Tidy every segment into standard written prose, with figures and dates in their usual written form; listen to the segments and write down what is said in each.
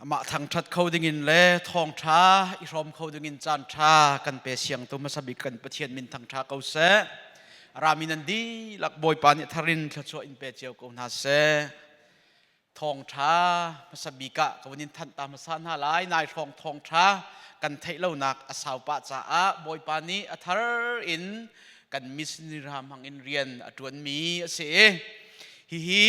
Amah thangṭhat kho dingin le thawngṭha i hrawm kho dingin caanṭha kan pe siangtu hmasa bik kan Pathian min thangṭha ko seh. Rami nan dihlak Bawipa nih tharin thluachuah in pe cio ko hna seh. Thawngṭha hmasa bik ah ka vun in thanh ta hmasa hna lai. Nai hrawng thawngṭha kan theih lonak a sau pah caah Bawipa nih a thar in kan missionary hna hmang in rian a ṭuanmi a si. Hihi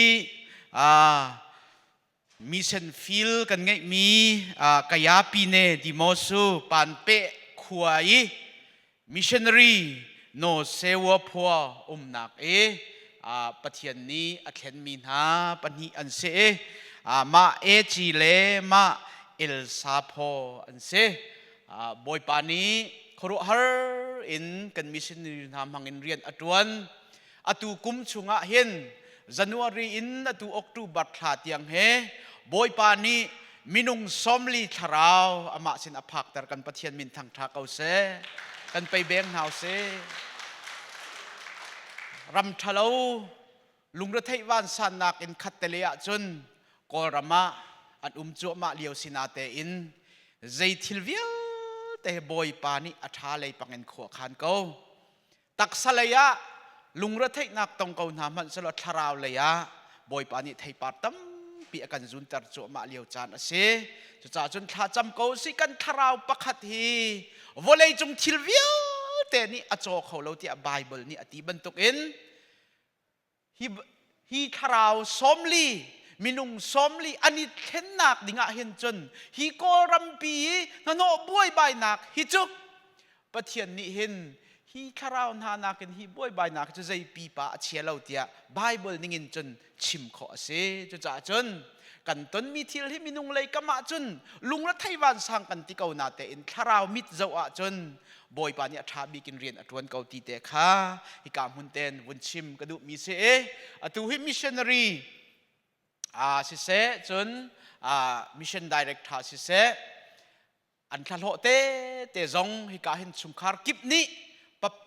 mission field kan ngeihmi Kaya Pine Dimosu Panpe khua i missionary no Sewa phua umnak i Pathian nih a thlenmi hna pahnih an si i mah Eci le mah Elsa phaw an si. Bawipa nih khuaruahhar in kan missionary hna hmangin rian a ṭuan. Atu kum chungah hin January in atu October thla tiang he Bawipa nih minung 40 thlarau amah sin a phakter. Kan Pathian min thangṭha ko seh. Kan pei beng hna usih. Ram ṭhalo lungretheih vansannak in khattele ahcun Kawlram ah an um cuahmah lio sinate in zei thil vialte Bawipa nih a ṭha lei pangin khua khan ko. Taksa lei ah lungretheihnak tong ko hna hmanh selaw thlarau lei ah Bawipa nih theipar tampi a kan zunter cuahmah lio caan a si. Cucaah cun thlacam ko si. Kan thlarau pakhat hi vawlei cung thil vialte nih a caw kho lo tiah Baibal nih a ti bantukin hi thlarau 40, minung 40 an i thlennak dingah hin cun hi Kawlrampi i hnahnawh buaibainak hi cu Pathian nih hin hi thlarau hna nakin hi buaibainak cu zei pipa a chia lo tiah Bible ningin cun chim khawh a si. Cucaah cun kan tonmi thil hi minung lei kam ah cun lungrethei vansang kan ti ko na tein thlarau mit zoh ahcun Bawipa nih a ṭha bik in rian a ṭuan ko ti te kha hika hmun ten vun chim ka duhmi si i atu hi missionary siseh, cun mission director siseh, an thlahlawh te te zong hika hin chungkhar kip nih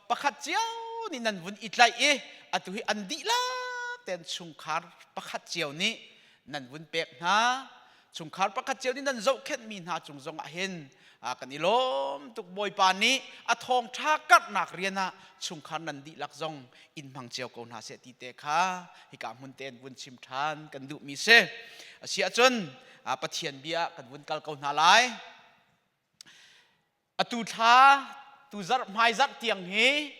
pakhat cio nih nan vun i tlaih i atu hi an dihlak ten chungkhar pakhat cio nih nan vun pek hna. Chungkhar pakhat cio nih nan zohkhenhmi hna cung zong ah hin kan i lawm tuk. Bawipa nih a thawngṭha karhnak rian ah chungkhar nan dihlak zong in hmang cio ko hna seh ti te kha hika hmun tein vun chim ṭhan kan duhmi si. A si ahcun Pathian bia kan vun kal ko hna lai. Atu thla, tu zarh, hmai zarh tiang hi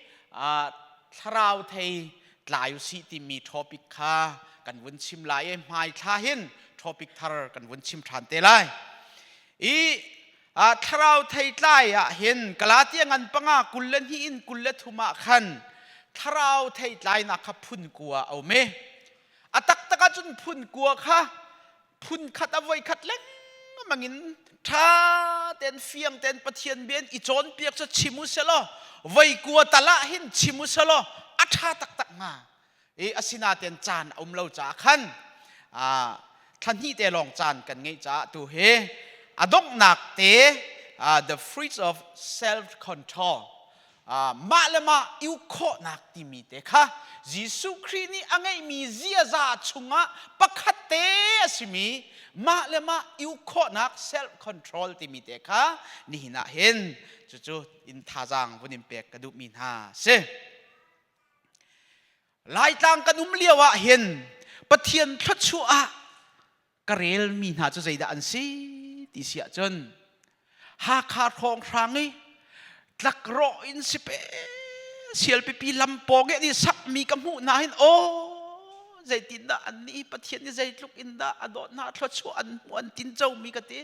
thlarau thei tlai usih timi topic kha kan vun chim lai i hmai thla hin topic thar kan vun chim ṭhan te lai. I thlarau thei tlai ah hin Galatia ngan 5 22 in 23 ah khan thlarau thei tlainak kha phun kua a um i a taktak ahcun phun kua kha phun khat a voi khat lengmang in ṭha tein, fiang tein Pathian bia in i cawnpiak cu chim u selaw, voi kua tal ah hin chim u selaw a ṭha taktak hnga i asinain caan a um lo caah khan thla hnih te lawng caan kan ngeih caah tu hi a donghnak te, the fruits of self control, mah le mah i uk khawhnak timi te kha, Jesuh Khrih nih a ngeihmi ziaza chungah pakhat te a simi mah le mah i uk khawhnak, self control timi te kha nihin ah hin cucu in thazaang vun in pek ka duhmi hna si. Laitlang kan um lio ah hin Pathian thluachuah ah ka relmi hna cu zeidah an si ti si ahcun, Hakha hrawnghrang i tlakrawh in sipe sialpipi lam pawng i an i sakmi ka hmuh hna hin, aw, zeitindah an nih Pathian nih zeitluk in dah a dawt hna, thluachuah an hmuh, an tincomi ka ti.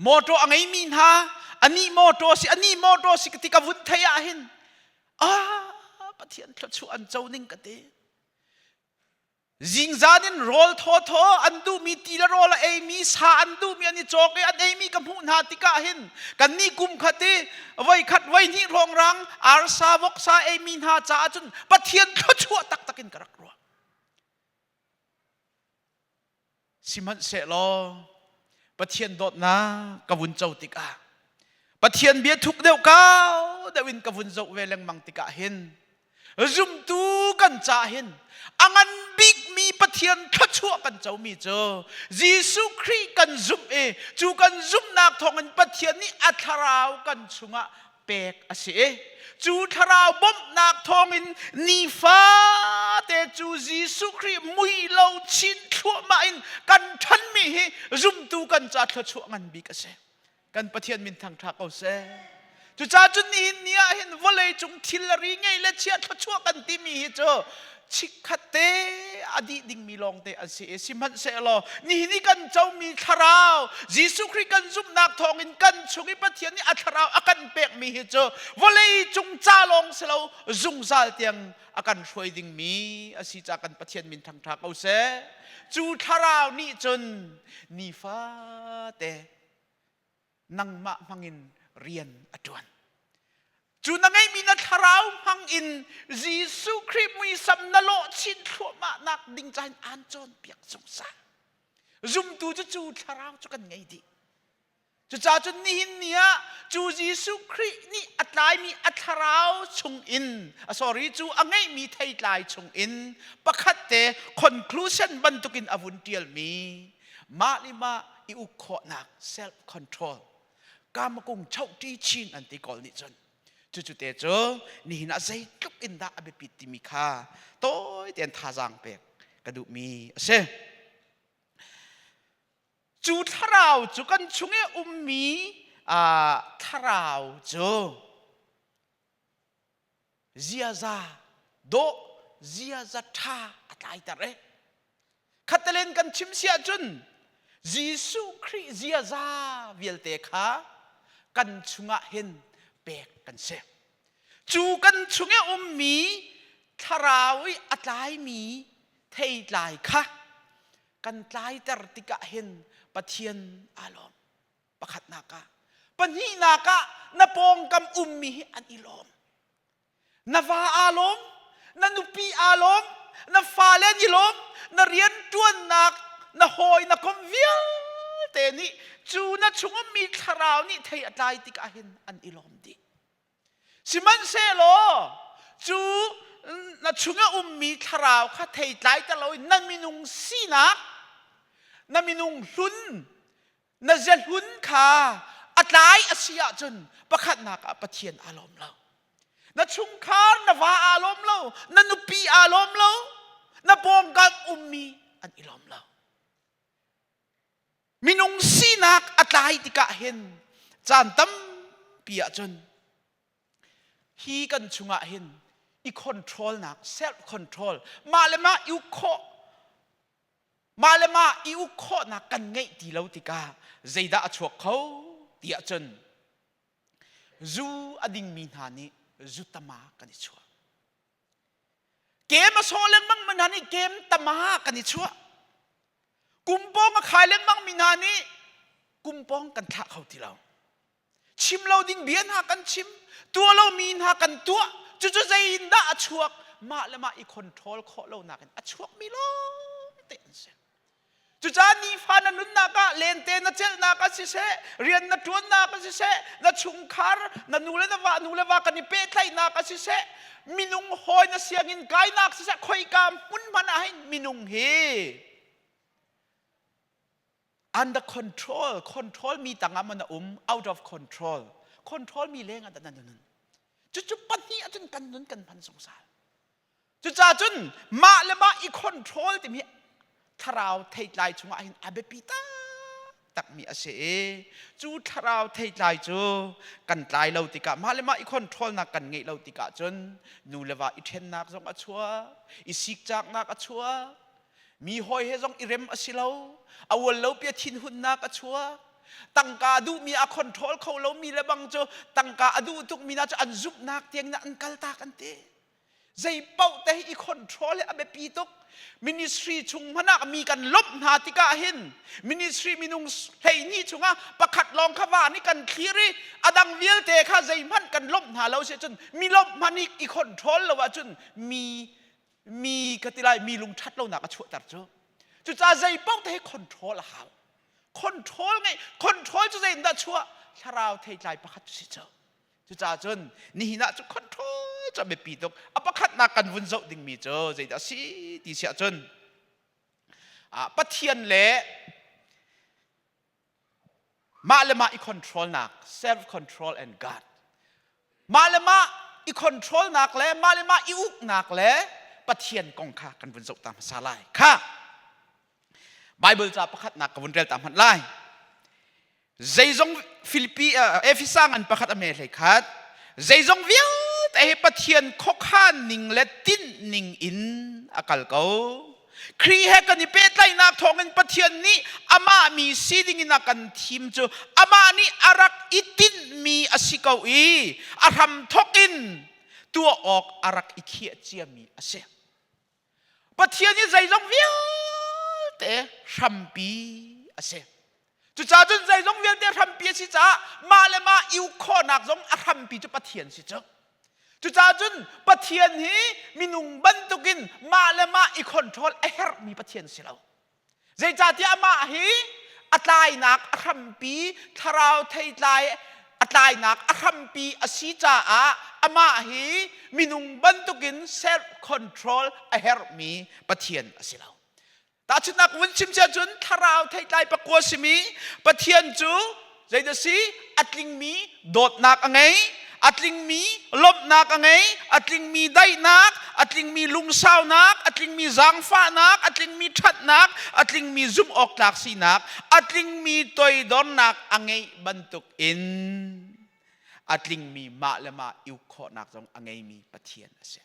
Motor a ngeimi hna, anih motor si, anih motor si ka ti ka vun thei ah hin, ah, Pathian thluachuah an co ning ka ti. Zingzan in rawl thawthaw an duhmi, ti le rawl a eimi, sa an duhmi an i cawk i an eimi ka hmuh hna tikah hin, kannih kum khat i voi khat voi hnih hrawngrang arsa, voksa eimi hna caah cun Pathian thluachuah taktak in ka rak ruah. Sihmanhsehlaw Pathian dawtnak ka vun co tikah, Pathian bia thuk deuh, kau deuh in ka vun zoh ve lengmang tikah hin, zumtu ka kan caah hin a ngan bikmi Pathian thluachuah kan comi cu Jesuh Khrih kan zumh i cu kan zumhnak thawngin Pathian nih a thlarau kan chungah pek a si i cu thlarau bawmhnak thawngin nifate cu Jesuh Khrih mui lo chin thluahmah in kan ṭhanmi hi zumtu kan ca thluachuah ngan bik a si. Kan Pathian min thangṭha ko seh. Cucaah cun nihin ni ah hin vawlei cung thil le ri ngei le chia thluachuah kan timi hi cu chikkhat te a dih dingmi lawngte an si i sihmanhsehlaw nihin i kan comi thlarau Jesuh Khrih kan zumhnak thawngin kan chung i Pathian nih a thlarau a kan pekmi hi cu vawlei cung ca lawng si lo zungzal tiang a kan hruai dingmi a si ca kan Pathian min thangṭha ko seh. Cu thlarau nih cun nifate nangmah hmangin rian a ṭuan. Cu na ngeihmi na thlarau hmangin Jesuh Khrih muisam na lawh chin thluahmah nak ding cahin aan cawnpiak zungzal. Zumtu cu cu thlarau cu kan ngei dih. Cucaah cun nihin ni ah cu Jesuh Khrih nih a tlaimi a thlarau chungin, sorry, cu a ngeihmi theitlai chungin pakhat te conclusion bantukin a vun ṭialmi mah le mah i uk khawhnak self control kamakung chohṭi chin an ti kawl nih cun cucu te cu nihin ah zeitluk in dah a biapit timi kha tawi tein thazaang pek ka duhmi a si. Cu thlarau cu kan chung i ummi thlarau cu ziaza dawh ziaza ṭha a tlaiter e khattalen kan chim si ahcun Jesuh Khrih ziaza vialte kha kan chungah hin pek kan si cu kan chung i ummi thlarau i a tlaimi theitlai kha kan tlaiter tikah hin Pathian aa lawm Pakhatnak ah. Pahnihnak ah na pawngkam ummi hi an i lawm. Na va aa lawm, na nupi aa lawm, na fale an i lawm, na rianṭuannak, na hawi, na kom vialte nih cu na chung ummi thlarau nih thei a tlai tikah hin an i lawm dih. Sihmanhsehlaw cu na chung a ummi thlarau kha thei tlai ter loin na minung sinak, na minung hlun, na ziahlun kha a tlai a si ahcun pakhatnak ah Pathian aa lawm lo. Na chungkhar na va aa lawm lo, na nupi aa lawm lo, na pawngkam ummi an i lawm lo. Minung sinak a tlai tikah hin caan tampi ahcun hi kan chungah hin i control nak self control mah le mah i uk khawh Mah le mah i uk khawhnak kan ngeih ti lo tikah zeidah a chuak kho ti ahcun zu a dingmi hna nih zu tama kan i chuah. Kem a sawh lengmang mi hna nih kem tama kan i chuah. Kumpawng a khai lengmang mi hna nih kumpawng kan thlah kho ti lo. Chim lo ding bia hna kan chim, tuah lomi hna kan tuah. Cucu zei in dah a chuak? Mah le mah i control khawh lonak in a chuakmi lawng te an si. Cucaah nifa na nunnak ah lente na celhnak ah siseh, rian na ṭuannak ah siseh, na chungkhar, na nu le na va, nu le va kan i pehtlaihnak ah siseh, minung hawi na sianginn kainak siseh, khoika hmun hmanh ah hin minung hi under control control mi tangah man a um out of control control mi leng ah nan nun cucu pahnih ahcun kan nun kan hman zungzal cucaah cun mah le mah i control timi thlarau theitlai chungah hin a biapi taktakmi a si i cu thlarau theitlai cu kan tlai lo tikah mah le mah i control nak kan ngeih lo tikah cun nu le va i ṭhennak zong a chuak i sikcaknak a chuak Mi hawi he zong i rem a si lo. A ual lo pia thinhunnak a chuak. Tangka a duhmi a control kho lomi le bang cu tangka a duh tukmi hna cu an zumhnak tiang in an kaltak an ti. Zei paoh te hi i control hi a biapi tuk. Ministry chung hmanh ah mi kan lawmh hna tikah hin ministry minung 12 chungah pakhat lawng kha va nih kan thlir i a dang vialte kha zeihmanh kan lawmh hna lo si cun mi lawmh hmanh hi i control lo ahcun mi mi ka ti lai mi lungṭhat lonak a chuahter cu cucaah zei paoh te hi control a hau control ngeih control cu zei in dah chuah thlarau theitlai pakhat cu si cu. Cucaah cun nihin ah cu control cu a biapi tuk. A pakhatnak kan vun zoh dingmi cu zeidah a si ti si ahcun Pathian le mah le mah i control nak self control and God mah le mah i control nak le mah le mah i uknak le Pathian kong kha kan vun zoh ta hmasa lai kha Bible ca pakhatnak ka vun rel ta hmanh lai zeizong Filipi Efesa ngan pakhat a me hlei khat zeizong vialte hi Pathian khuakhan ning le tinh ning in a kal ko Khrih he kan i pehtlaihnak thawngin Pathian nih amah mi si dingin a kan thim cu amah nih a rak i tinhmi a si ko i a hramthawk in tuah awk a rak i khiah ciami a si. Pathian i zeizong vialte hrampi a si. Cucaah cun zeizong vialte hrampi a si caah mah le mah i uk khawhnak zong a hrampi cu Pathian si cu. Cucaah cun Pathian hi minung bantukin mah le mah i control a herhmi Pathian si lo. Zeicahtiah amah hi a tlainak a hrampi thlarau theitlai a tlainak a hrampi a si caah amah hi minung bantukin self control a herhmi Pathian a si lo. Tahchunhnak vun chim cia cun thlarau theitlai pakua simi Pathian cu zeidah si a tlingmi dawtnak a ngei a tlingmi lawmhnak a ngei a tlingmi daihnak a tlingmi lungsaunak a tlingmi zaangfahnak a tlingmi ṭhatnak a tlingmi zumh awk tlak sinak a tlingmi toidornak a ngeih bantuk in a tlingmi mah le mah i uk khawhnak zong a ngeimi Pathian a si.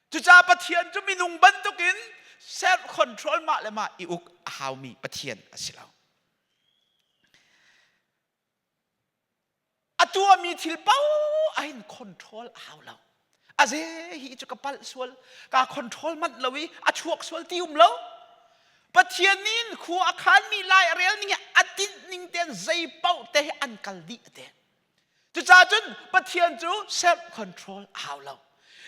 Cucaah Pathian cu minung bantukin self control mah le mah i uk a haumi Pathian a si lo. A tuahmi thil paoh ah hin control a hau lo. A ze hi cu ka palh sual, ka control manh lo i a chuak sual ti um lo. Pathian nih khua a khanmi lai a rel ning hi a tinh ning tein zei paoh te hi an kal dih a ti. Cucaah cun Pathian cu self control a hau lo.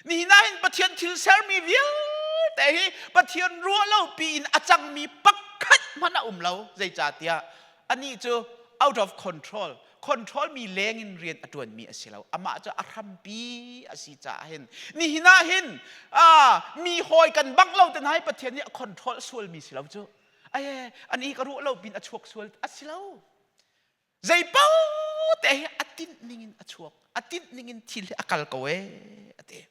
Nihin ah hin Pathian thil sermi vialte hi Pathian ruah lo piin a cangmi pakhat hmanh a um lo. Zeicahtiah anih cu out of control, control mi leng in rian a ṭuanmi a si lo. Amah cu a hrampi a si caah hin nihin ah hin mi hawi kan bangh lo te hna hi Pathian nih a control sualmi si lo cu. Ai ani ka ruah lo pin a chuak sual a si lo. Zei paoh te hi a tinh ning in a chuak a tinh ning in thil hi a kal ko ee a ti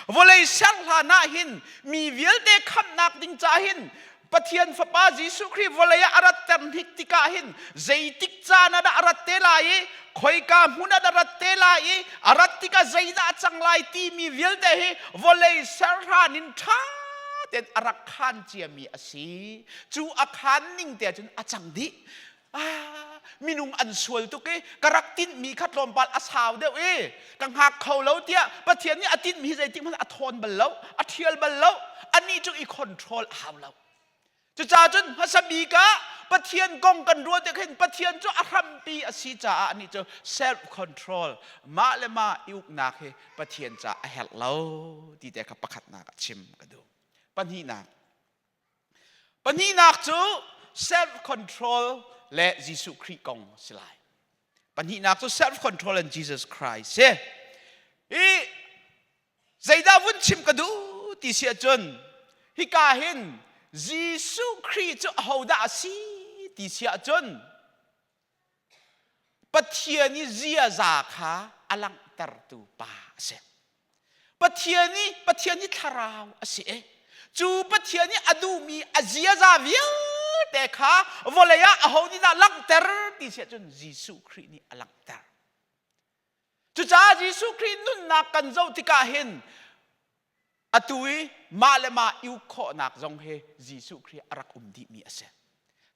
vawlei ser hlan ah hin mi vialte khamhnak ding ca hin Pathian Fapa Jesuh Khrih vawlei ah a ratter hnik tikah hin zeitik caan ah dah a rat te lai i khoika hmun ah dah rat te lai i a rat tikah zeidah a cang lai timi vialte hi vawlei ser hlan in ṭha tein a rak khaan ciami a si cu a khaan ning te ahcun a cang dih Ah, minung an sual tuk i ka rak tinhmi kha tlawmpal a sau deuh i ka hngak kho lo tiah Pathian nih a tinhmi hi zeitik hmanh a thawn bal lo, a ṭhial bal lo, anih cu i control a hau lo. Cucaah cun hmasa bik ah Pathian kong kan ruah tik hin Pathian cu a hrampi a si caah anih cu self control mah le mah i uknak hi Pathian caah a herh lo ti te kha pakhatnak ah chim ka duh. Pahnihnak Pahnihnak cu self control le Jesuh Khrih kong si lai. Pahnihnak cu self control and Jesus Christ si. I zeidah vun chim ka duh ti si ahcun hika hin Jesuh Khrih cu ahodah a si ti si ahcun Pathian i ziaza kha a langhtertu pa a si. Pathian i Pathian i thlarau a si i cu Pathian i a duhmi a ziaza vialte kha vawlei ah aho nih dah langhter ti si ahcun Jesuh Khrih nih a langhter. Cucaah Jesuh Khrih nunnak kan zoh tikah hin atu i mah le mah i uk khawhnak zong hi Jesuh Khrih a rak um dihmi a si.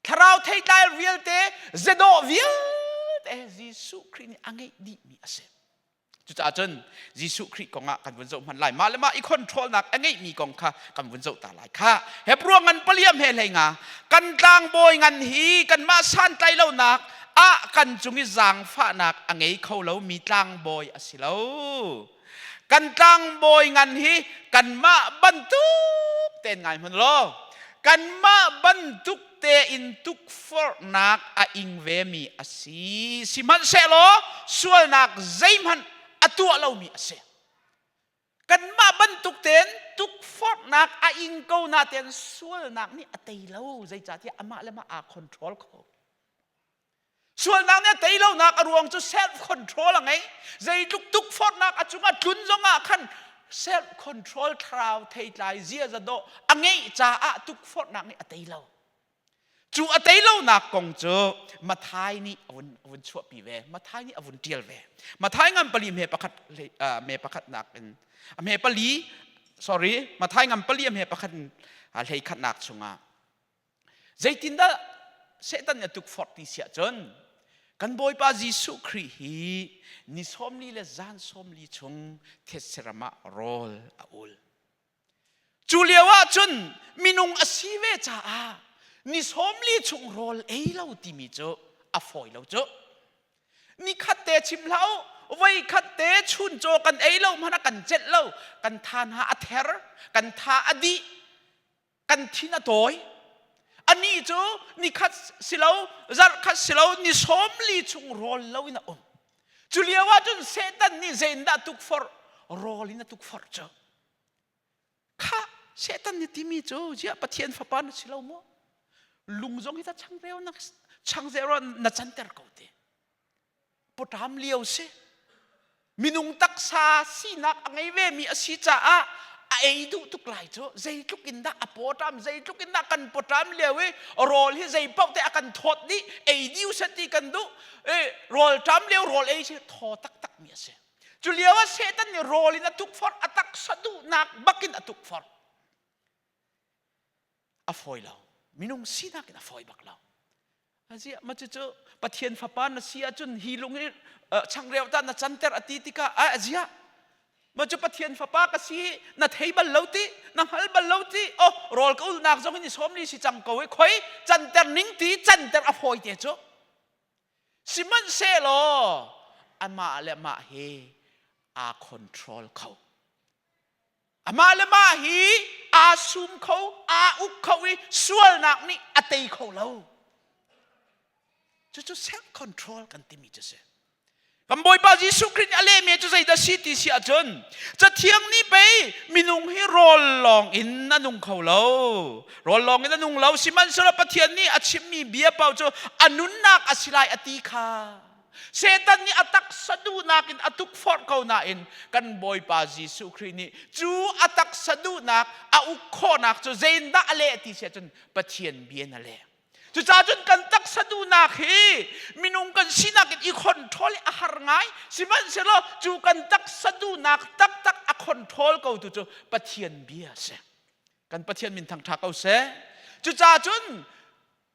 Thlarau theitlai vialte, zedawh vialte Jesuh Khrih nih a ngeih dihmi a si. Cucaah cun Jesuh Khrih kong ah kan vun zoh hmanh lai. Mah le mah i controlnak a ngeihmi kong kha kan vun zoh ta lai kha. Hebrew ngan paliam he hlei nga kan tlangbawi ngan hi kanmah santlai lonak ah kan cung i zaangfahnak a ngei kho lomi tlangbawi a si lo. Kan tlangbawi ngan hi kanmah bantuk tein ngai hmanh law kanmah bantuk tein tukforhnak a ing vemi a si. Sihmanhsehlaw sualnak zeihmanh a tuah lomi a si. Kanmah bantuk tein tukforhnak a ing ko natein sualnak nih a tei lo. Zeicahtiah amah le mah aa control kho. Sualnak nih a tei lonak a ruang cu self control a ngei. Zeitluk tukforhnak a cungah tlun zongah khan self control thlarau theitlai ziaza dawh a ngeih caah tukforhnak nih a tei lo. Cu a tei lonak kong cu Mathai nih a vun chuahpi ve. Mathai nih a vun ṭial ve. Mathai ngan pali hme pakhat hme pakhatnak in a hme pali sorry Mathai ngan pali a hme pakhat hlei khatnak chungah zeitindah Satan nih a tukforh ti siah cun kan Bawipa Jesuh Khrih hi ni 40 le zan 40 chung thetse ram ah rawl a ul. Cu lio ah cun minung a si ve caah ni 40 chung rawl ei lo timi cu a fawi lo cu. Nikhat te chim hlah u, voi khat te chuncaw kan ei lo hmanh ah kan celh lo, kan tha hna a ther, kan tha a dih, kan thin a tawi. Anih cu nikhat si lo, zarh khat si lo, ni 40 chung rawl lo in a um. Cu lio ah cun Satan nih zeindah tukforh? Rawl in a tukforh cu. Khah, Satan nih timi cu ziah Pathian fapa na si lo maw? Lung zong hi ta changreu na changzero na canter ko te. Pawṭam lio si. Minung taksa sinak a ngei ve mi a si caah a ei duh tuk lai cu zeitluk in dah a pawṭam zeitluk in dah kan pawṭam lio i rawl hi zei paoh te a kan thawt dih ei diu set ti kan duh rawl ṭam lio rawl ei si thaw taktak mi a si. Cu lio ah Satan nih rawl in a tukforh, a taksa duhnak bakin a tukforh. A fawi lo. Minung sinak in a fawi bak lo. Aziah ma cucu Pathian fapa na si ahcun hi lung hi changreu ta na canter a ti tikah a aziah ma cu Pathian fapa ka si na thei bal lo ti na hngal bal lo ti oh rawl ka ulnak zong in i sawm li si cang ko i khoi canter ning ti canter a fawi te cu Sihmanhsehlaw amah le mah hi aa control kho. Amah le mah hi aa sum kho, aa uk kho i sualnak nih a tei kho lo. Cucu self control kan timi cu si. Kan Bawipa Jesuh Khrih nih a lehmi cu zeidah si ti si ahcun Cathiang nih pei minung hi rawl lawng in a nung kho lo. Rawl lawng in a nung lo sihmanhsehlaw Pathian nih a chimmi bia paoh cu a nunnak a si lai a ti kha. Satan nih a taksa duhnak in a tukforh ko nain kan Bawipa Jesuh Khrih nih cu a taksa duhnak a uk khawhnak cu zeindah a leh ti si ahcun Pathian bia in a leh. Cucaah cun kan taksa duhnak hi minung kan sinak in i control a har ngai. Sihmanhsehlaw cu kan taksa duhnak taktak a control ko tu cu Pathian bia a si. Kan Pathian min thangṭha ko seh. Cucaah cun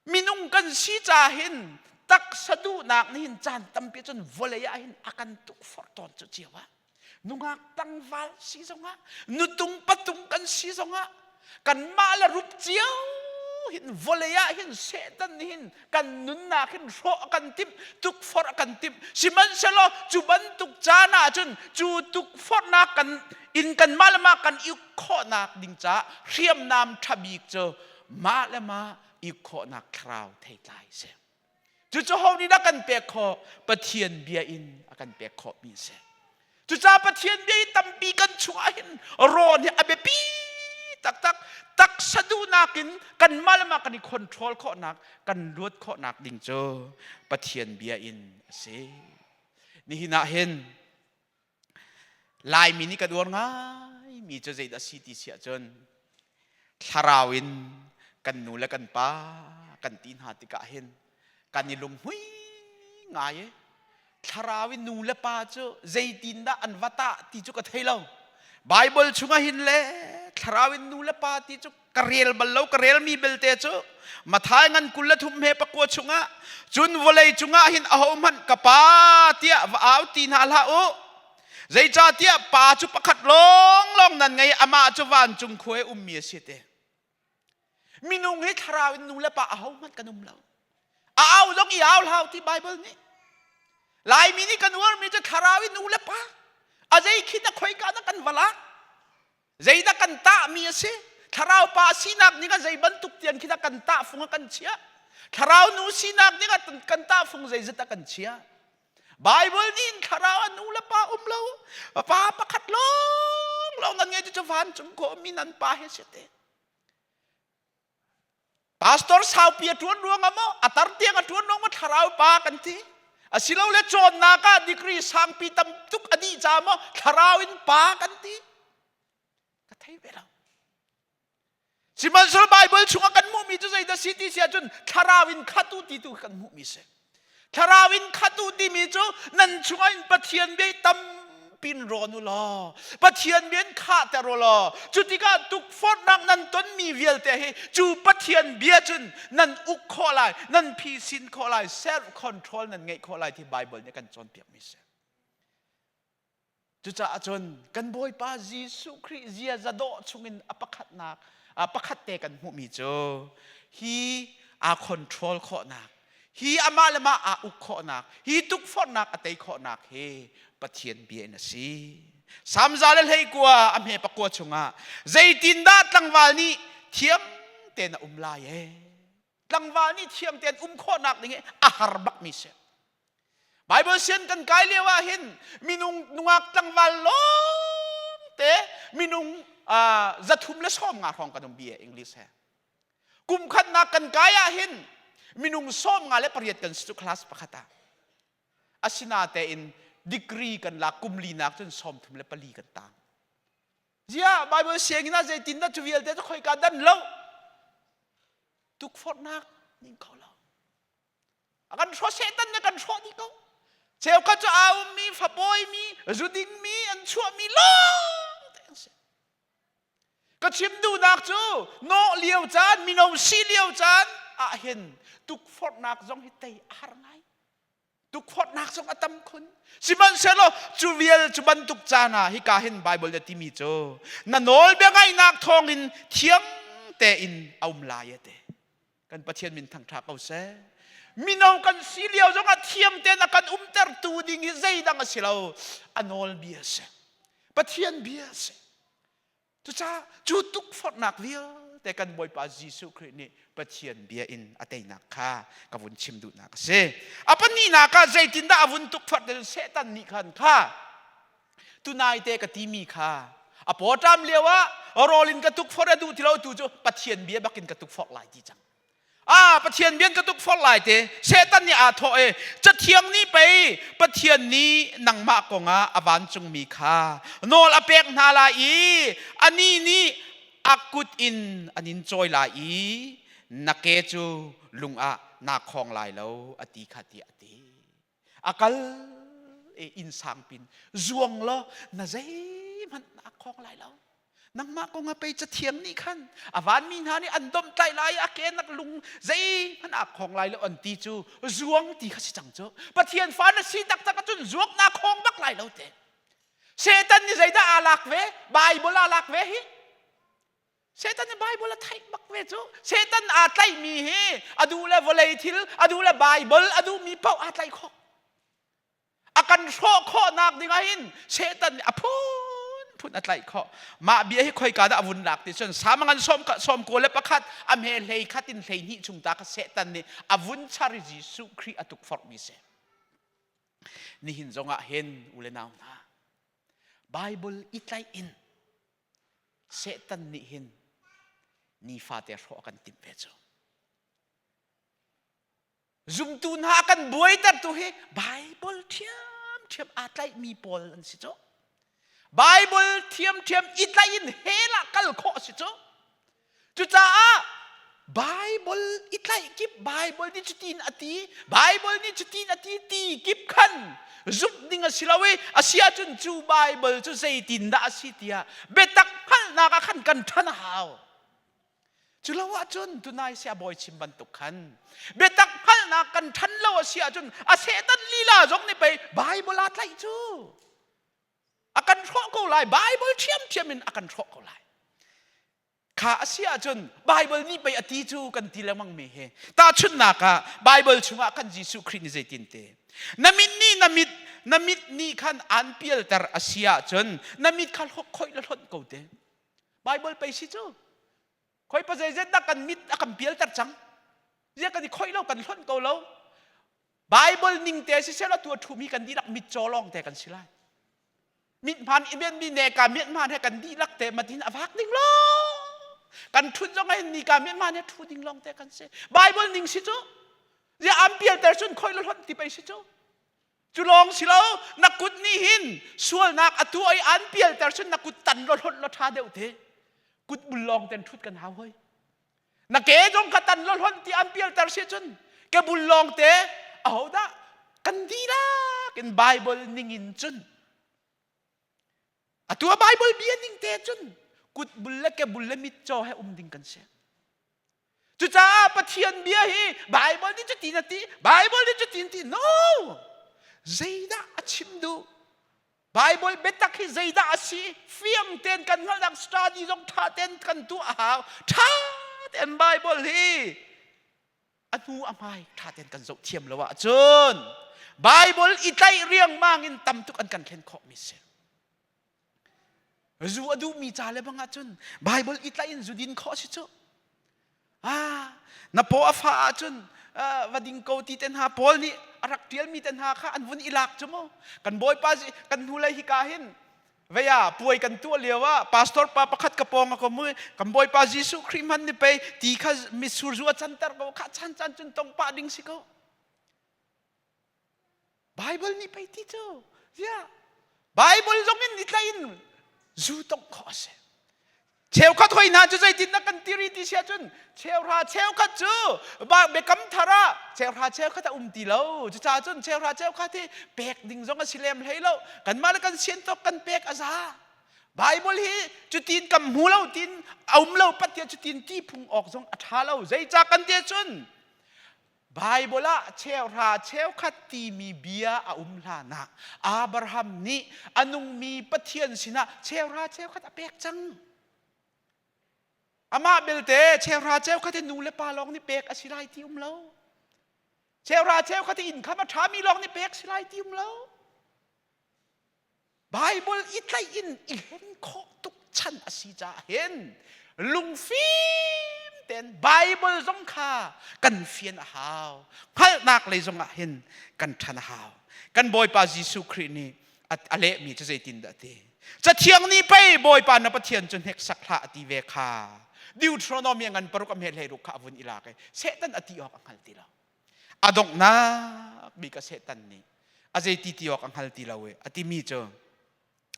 minung kan si ca hin taksa duhnak nih hin caan tampi cun vawlei ah hin a kan tukforh tawn cu cio ah. Nungak tlangval si zongah nutung patung kan si zongah kanmah le rup cio hin vawlei ah hin Satan nih hin kan nunnak hin hrawh a kan timh tukforh a kan timh sihmanhsehlaw cu bantuk caan ah cun cu tukforhnak kan in kanmah le mah kan i khawhnak ding caah hriamnam ṭha bik cu mah le mah i khawhnak thlarau theitlai a si. Cucu ho nih dah kan pek khawh? Pathian bia in a kan pek khawhmi a si. Cucaah Pathian bia hi tampi kan chungah hin rawn hi a biapi taktak. Taksa duhnak in kanmah le mah kan i control khawhnak, kan luat khawhnak ding cu Pathian bia in a si. Nihin ah hin Laimi nih kan uar ngaimi cu zeidah a si ti si ahcun thlarau in kan nu le kan pa kan ti hna tikah hin kan i lunghmui ngai i thlarau in nu le pa cu zeitindah an va tah ti cu ka thei lo. Bible chungah hin le thlarau in nu le pa ti cu ka rel bal lo ka relmi belte cu Mathai ngan 23 he pakua chungah cun vawlei cungah hin ahohmanh ka pa tiah va au ti hna hlah u zeicahtiah pa cu pakhat lawnglawng nan ngei amah cu vancung khua i ummi a si te minung hi thlarau in nu le pa ahohmanh kan um lo a au zong i au hlau ti Bible nih Laimi nih kan uarmi cu thlarau in nu le pa a zei khi na khoika na kan va lak Zeidah kan tahmi a si? Thlarau pa sinak nih a zei bantuk tian khi dah kan tahfung a kan chiah? Thlarau nu sinak nih a kan tahfung zeizat a kan chiah? Bible nih in thlarau a nu le pa um lo. Pa pakhat lawng lawng nan ngei cu vancung ko mi nan pa he si te. Pastor saupi a ṭuan ruangah maw a tar tiang a ṭuan ruangah thlarau pa kan ti. Asilole cawnnak ah degree sangpi tam tuk a dih ca maw thlarau in pa kan ti. Ka thei ve lo. Sihmanhsehlaw Bible chungah kan hmuhmi cu zeidah si ti si ahcun thlarau in khat u ti tu kan hmuhmi si. Thlarau in khat u timi cu nan chungah in Pathian bia tampi in rawn u law Pathian bia in khahter u law cu tikah tukforhnak nan tonmi vialte hi cu Pathian bia cun nan uk khawh lai, nan phisin khawh lai, self control nan ngeih khawh lai ti Bible nih kan cawnpiakmi si. Cucaah cun kan Bawipa Jesuh Khrih ziaza dawh chungin a pakhatnak pakhat te kan hmuhmi cu hi aa control khawhnak, hi amah le mah aa uk khawhnak, hi tukforhnak a tei khawhnak hi Pathian bia in a si. Salm 119 a hme pakua chungah zeitindah tlangval nih thiam tein a um lai ee? Tlangval nih thiam tein um khawhnak ding hi a har bakmi si. Bible sian kan kai lio ah hin minung nungak tlangval lawng te minung 370 hrawng kan um bia English he. Kum khatnak kan kai ah hin minung 58 kan si cu class pakhat ah. Asinatein degree kan lak kum linak cun 34 kan tang. Ziah Bible sianginn ah zeitindah cu vialte cu khoika dan lo? Tukforhnak ning kho lo. A kan hrawh Satan nih kan hrawh dih ko. Cheukhat cu aa ummi, fapawimi, zudingmi, an chuahmi lawng te an si. Ka chim duhnak cu nawh lio caan, mino si lio caan ah hin tukforhnak zong hi tei a har ngai. Tukforhnak zong a tam khun. Sihmanhsehlaw cu vial cu bantuk caan ah hika hin Bible nih a timi cu na nawlbia ngaihnak thawngin thiang tein a um lai a ti. Kan Pathian min thangṭha ko seh. Mino kan si lio zongah thiam tein a kan umtertu ding hi zeidang a si lo. A nawlbia a si. Pathian bia a si. Cucaah cu tukforhnak vialte kan Bawipa Jesuh Khrih nih Pathian bia in a teinak kha ka vun chim duhnak a si. A pahnihnak ah zeitindah a vun tukforh ti Satan nih khan kha tunai te ka timi kha a pawṭam lio ah rawl in ka tukforh a duh ti lo tu cu Pathian bia bakin ka tukforh lai ti cang. Ah, Pathian bian ka tukforh lai te. Satan nih aa thawh i Cathiang nih pei Pathian nih nangmah kongah a vancungmi kha nawl a pek hna lai i anih nih a kut in an in cawi lai i na ke cu lung ah naa khawng lai lo a ti kha tiah a ti. A kal i inn sangpin zuang law na zeihmanh naa khawng lai lo. Nangmah kong ah pei cathiang nih khan a vanmi hna nih an domhtlaih lai a ke nak lung zeihmanh aa khawng lai lo an ti cu zuang ti kha si cang cu. Pathian fa na si taktak ahcun zuang naa khawng bak lai lo te. Satan nih zeidah aa lak ve? Bible aa lak ve hi. Satan nih Bible a theih bak ve cu. Satan aa tlaihmi hi a duh le vawlei thil, a duh le Bible a duhmi paoh aa tlaih khawh. A kan hrawh khawhnak ding ah hin Satan nih a phunphun a tlaih khawh. Mah bia hi khoika dah a vun lak ti cun Samangan 91 a hme 11 in 12 chung ta kha Satan nih a vun char i Jesuh Khrih a tukforhmi si. Nihin zongah hin u le nau hna Bible i tlaih in Satan nih hin nifate hrawh a kan timh ve cu. Zumtu hna a kan buaitertu hi Bible ṭhiamṭhiam aa tlaihmi pawl an si cu. Bible ṭhiamṭhiam i tlaih in hell ah kal khawh a si cu. Cucaah Bible i tlaih kip Bible nih cutin a ti Bible nih cutin a ti ti kip khan zumh ding a si lo i a si ahcun cu Bible cu zeitindah a si tiah biatak hngalhnak ah khan kan ṭhan a hau. Cu lo ahcun tunai sia bawi chim bantuk khan biatak hngalhnak kan ṭhan lo a si ahcun a Satan lila zong nih pei Bible aa tlaih cu a kan hrawh ko lai Bible ṭhiamṭhiam in a kan hrawh ko lai. Kha a si ahcun Bible nih pei a ti cu kan ti lengmang mi hi tahchunhnak ah Bible chungah kan Jesuh Khrih nih zeitin te na mit nih na mit na mit nih khan aan pialter a si ahcun na mit kha khoih le hlonh ko te Bible pei si cu khoi pa zeizet dah kan mit a kan pialter cang zia kan i khoih lo kan hlonh ko lo. Bible ning te si sel atu a ṭhumi kan dihlak mitcaw lawng te kan si lai. Mithman i mi ne ka mithman he kan dihlak te matin a vak ding lawng. Kan ṭhut zong ah ni ka mithman he ṭhu ding lawng te kan si. Bible ning si cu. Zia am pial ter cun khoi lo hlon ti pei si cu. Cu lawng si lo na kut nih hin sualnak a tuah i an pialter cun na kut tan lo hlawt lo ṭha deuh te. Kut bul lawng ten ṭhut kan hau hoi. Na ke zong kha tan lo hlawt ti an pialter si cun ke bul lawng te ahodah kan dihlak in Bible ningin cun atu a Bible bia ning te cun kut bul le ke bul le mit caw he um ding kan si. Cucaah Pathian bia hi Bible nih cutin a ti, Bible nih cutin ti. No! Zeidah a chim duh? Bible biatak hi zeidah a si? Fiang tein kan hngalhnak study zong ṭha tein kan tuah a hau. Ṭha tein Bible hi a hnu a hmai ṭha tein kan zoh thiam lo ahcun Bible i tlaih riangmang in tam tuk an kan thlen khawhmi si. Zu a duhmi ca le bang ahcun Bible i tlaih in zu din khawh si cu. Ah, na paw a fah ahcun va ding ko ti te hna Paul nih a rak ṭialmi te hna kha an vun i lak cu mu. Kan Bawipa kan hnulei hika hin veia puai kan tuah lio ah pastor pa pakhat ka pawng a ka mu kan Bawipa Jesuh Khrih hman ni pei ti kha mitsur zu a canter ko kha chan chan cun tong pah ding si ko. Bible nih pei ti cu ziah Bible zong in nitla in zu tongh khawh a si. Cheukhat hoi hna cu zeitin na kan tiri ti sia cun cheuhra cheukhat cu biakam thar ah cheuhra cheukhat a um ti lo. Cucaah cun cheuhra cheukhat hi pek ding zong a si lem hlei lo. Kanmah le kan sian tawk kan pek a za. Bible hi cutin kan hmu lo tin a um lo pat tiah cutin ti phung awk zong a ṭha lo. Zeicah kan ti cun Baibal ah cheuhra cheukhat timi bia a um hlanah Abraham nih a nungmi Pathian sinah cheuhra cheukhat a pek cang. Amah belte cheuhra cheukhat hi nu le pa lawng nih pek a si lai ti um lo. Cheuhra cheukhat hi inn kham a ṭhami lawng nih pek si lai ti um lo. Bible i tlaih in i hlen khawh tuk chan a si caah hin lungfim tein Bible zong kha kan fian a hau. Hngalhnak lei zong ah hin kan ṭhan a hau. Kan Bawipa Jesuh Khrih nih a lehmi cu zeitindah a ti? Cathiang nih pei Bawipa na Pathian cu hneksak hlah a ti ve kha. Deuteronomy ngan paruk a hme hlei ruk kha a vun i lak i Satan a ti awk a hngal ti lo. A donghnak bik a Satan nih a zeiti ti awk a hngal ti lo i a timi cu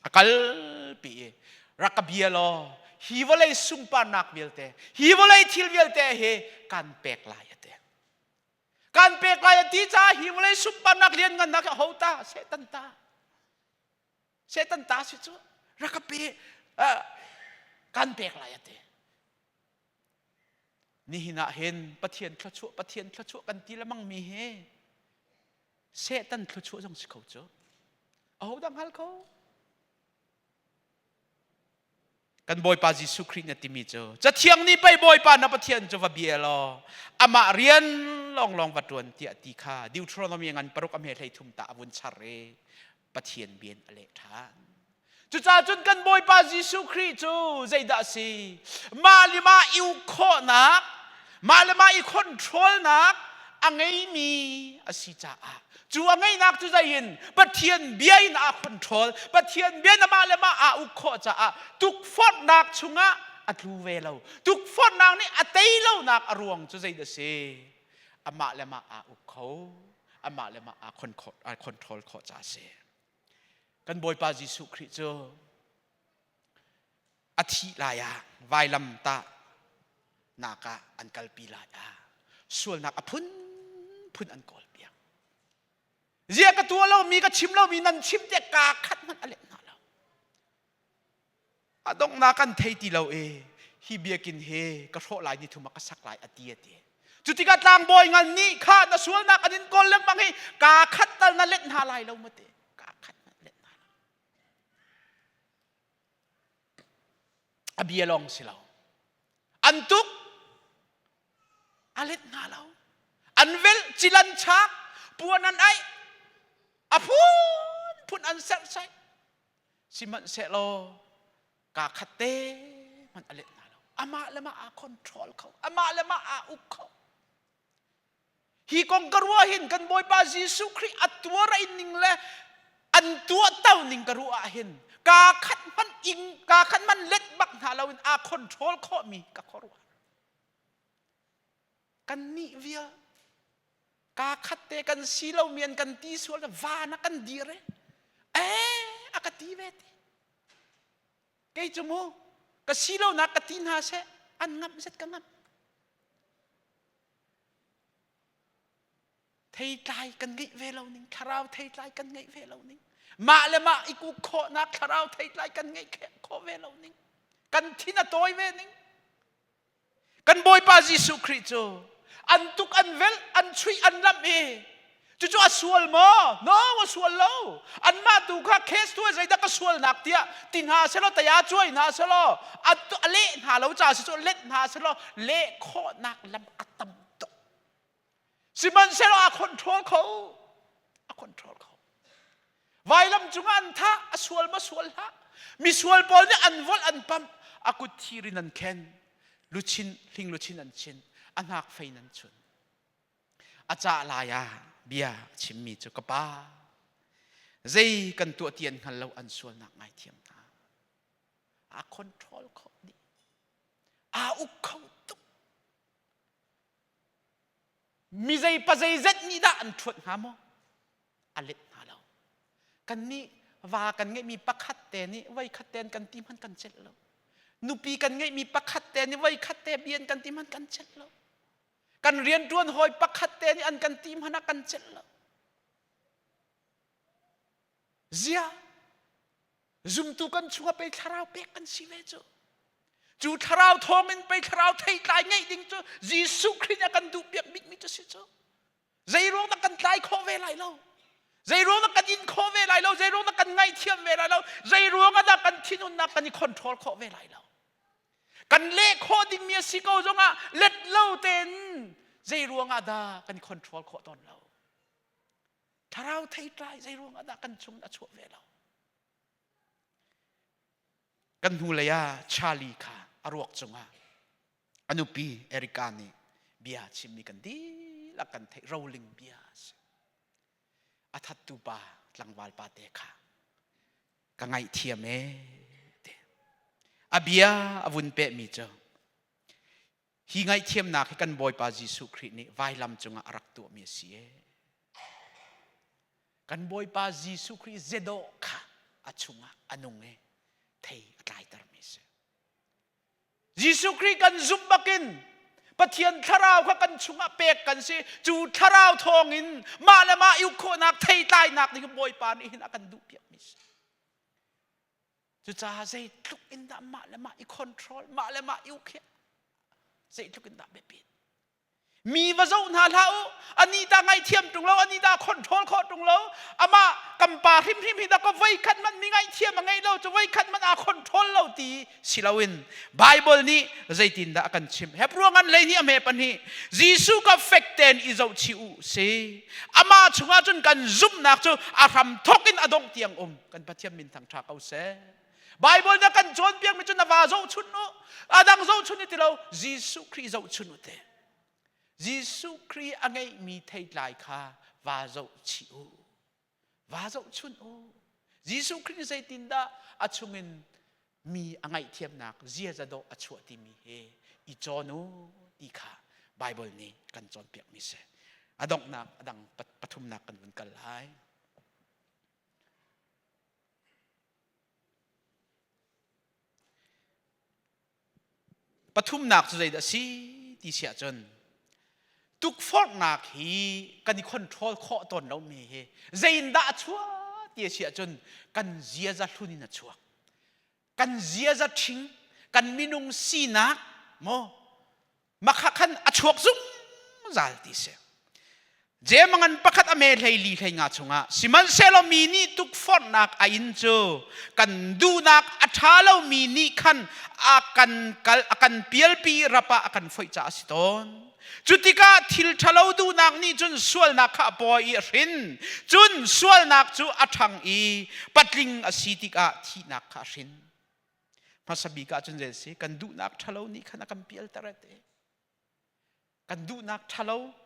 a kalpi i rak ka bia law hi vawlei sunparnak vialte hi vawlei thil vialte hi kan pek lai a ti. Kan pek lai a ti caah hi vawlei sunparnak lianngannak hi ho ta Satan ta Satan ta si cu rak ka pe kan pek lai a ti. Nihin ah hin Pathian thluachuah Pathian thluachuah kan ti lemang mi hi Satan thluachuah zong si kho cu. Ahodah hngal kho? Kan Bawipa Jesuh Khrih na timi cu Cathiang nih pei Bawipa na Pathian cu va bia law amah rian lawnglawng va ṭuan tiah ti kha Deuteronomy ngan paruk a hme hlei thum ta a vun char i Pathian bian a leh ṭhan. Cucaah cun kan Bawipa Jesuh Khrih cu zeidah a si? Mah le mah i uk khawhnak, mah le mah i controlnak a ngeimi a si caah cu a ngeihnak cu zei in Pathian bia in aa control Pathian bia in amah le mah aa uk khawh caah tukforhnak chungah a tlu ve lo tukforhnak nih a tei lonak a ruang cu zeidah a si amah le mah aa uk kho amah le mah aa control khawh caah a si Kan Bawipa Jesuh Khrih cu a thih lai ah vailam tah nak ah an kalpi lai ah sualnak a phunphun an kawl piak. Zia ka tuah lomi ka chim lomi nan chim te kaa khat hmanh a let hna lo. A donghnak kan thei ti lo i hi biakinn hi ka hrawh lai ni thum ah ka sak lai a ti a ti. Cu tikah tlangbawi ngan nih kha na sualnak an in kawl lengmang hi kaa khat tal na let hna lai lo ma ti. Kaa khat na let hna lo. A bia lawng si lo. An tuk a let hna lo. An velh cilan chak puan an aih a phunphun an serhsaih Sihmanhsehlaw kaa khat te hmanh a let hna lo. Amah le mah aa control kho. Amah le mah aa uk kho. Hi kong ka ruah hin kan Bawipa Jesuh Khrih a tuar a in ning le an tuah to ning ka ruah ah hin kaa khat hmanh ing kaa khat hmanh let bak hna loin aa control khawhmi ka khuaruah. Kan nih vial kaa khat te kan si lomi an kan ti sual van a kan dir e eh a ka ti ve ti. Kei cu mu ka si lonak ka ti hna seh an ngamh zet ka ngamh. Theitlai kan ngeih ve lo ning thlarau theitlai kan ngeih ve lo ning mah le mah i kuk khawhnak thlarau theitlai kan ngeih khawh ve lo ning kan thin a tawi ve ning kan Bawipa Jesuh Khrih cu an tuk an velh an chuih an lamh i cucu a sual maw? No, a sual lo. Anmah tu kha case tu zeidah ka sualnak tiah ti hna selaw taya cuai hna selaw a leh hna lo ca si cu let hna selaw leh khawhnak lam a tam tuk. Sihmanhsehlaw a control kho. A control kho. Vailam cungah an thah, a sual ma sual hlah. Misual pawl nih an volh an pamh, a kut thir in an khen, luchin hling luchin an chin, a hnak fei nan chun. A cah lai ah bia a chimmi cu ka pa zei kan tuah ti an hngal lo an sualnak ngaithiam hna. Aa control khawh dih. Aa uk kho tuk. Mi zei pa zeizet nih dah an ṭhuat hnga maw? A let hna lo. Kannih va kan ngeihmi pakhat te nih voi khat te kan ti hmanh kan celh lo. Nupi kan ngeihmi pakhat te nih voi khat te bian kan ti hmanh kan celh lo. Kan rianṭuan hawi pakhat te nih an kan ti hmanh ah kan celh lo. Zia zumtu kan chungah pei thlarau pek kan si ve cu. Cu thlarau thawngin pei thlarau theitlai ngeih ding cu Jesuh Khrih nih a kan duh piak bikmi cu si cu. Zei ruang dah kan tlai khawh ve lai lo? Zei ruang dah kan in khawh ve lai lo? Zei ruang dah kan ngaihthiam ve lai lo? Zei ruang ah dah kan thinhunnak kan i control khawh ve lai lo? Kan leh khawh dingmi a si ko zongah let lo tein zei ruangah dah kan i control khawh tawn lo? Thlarau theitlai zei ruangah dah kan chung a chuah ve lo? Kan hnulei ah Charlie kha a ruak cungah a nupi Erika nih bia chimmi kan dihlak kan theih roling bia a si. A thattu pa tlangval pa te kha ka ngaihthiam ee ti. A bia a vun pehmi cu hi ngaihthiamnak hi kan Bawipa Jesuh Khrih nih vailam cungah a rak tuahmi a si ee. Kan Bawipa Jesuh Khrih zedawh kha a chungah a nung i thei a tlaitermi a si. Jesuh Khrih kan zumh bakin Pathian thlarau kha kan chungah pek kan si. Cu thlarau thawngin mah le mah i uk khawhnak theitlainak ding Bawipa nih hin a kan duhpiakmi a si. Cucaah zeitluk in dah mah le mah i control, mah le mah i uk hi zeitluk in dah biapit. Mi va zoh hna hlah u. Anih ta ngaihthiam ṭung lo, anih ta control khawh ṭung lo. Amah kan pa hrimhrim hi dah ka voikhat hmanh mi ngaihthiam a ngei lo, cu voikhat hmanh aa control lo ti si loin Bible nih zeitindah a kan chimh. Hebrew ngan 12 a hme pahnih. Jesuh ka fek tein i zohchih u si. Amah chungah cun kan zumhnak cu a hram thawk in a dongh tiang um. Kan Pathian min thang ṭha ko seh. Bible na kan cawnpiakmi cu na va zohchun u. A dang zohchun i ti lo, Jesuh Khrih zohchun u te. Jesuh Khrih a ngeihmi theitlai kha va zohchih u. Va zohchun u. Jesuh Khrih nih zeitindah a chungin mi a ngaihthiamnak ziaza dawh a chuah timi hi i cawn u ti kha Bible nih kan cawnpiakmi si. A donghnak a dang pathumnak kan vun kal lai. Pathumnak cu zeidah a si ti si ahcun tukforhnak hi kan i control khawh tawn lomi hi zeiindah a chuah ti a si ahcun kan ziaza hlun in a chuak. Kan ziaza ṭhing, kan minung sinak maw Makha khan a chuak zungzal ti si. Jemangan pakhat a me hlei li hlei nga chungah sihmanhsehlaw mi nih tukforhnak a in cu kan duhnak a ṭha lomi nih khan a kan kal a kan pialpi rap ah a kan foih caah a si tawn. Cu tikah thil ṭhalo duhnak nih cun sualnak kha a pawi i a hrin. Cun sualnak cu a ṭhang i patling a si tikah thihnak kha a hrin. Hmasa bik ah cun zei si kan duhnak ṭhalo nih khan a kan pialter te. Kan duhnak ṭhalo.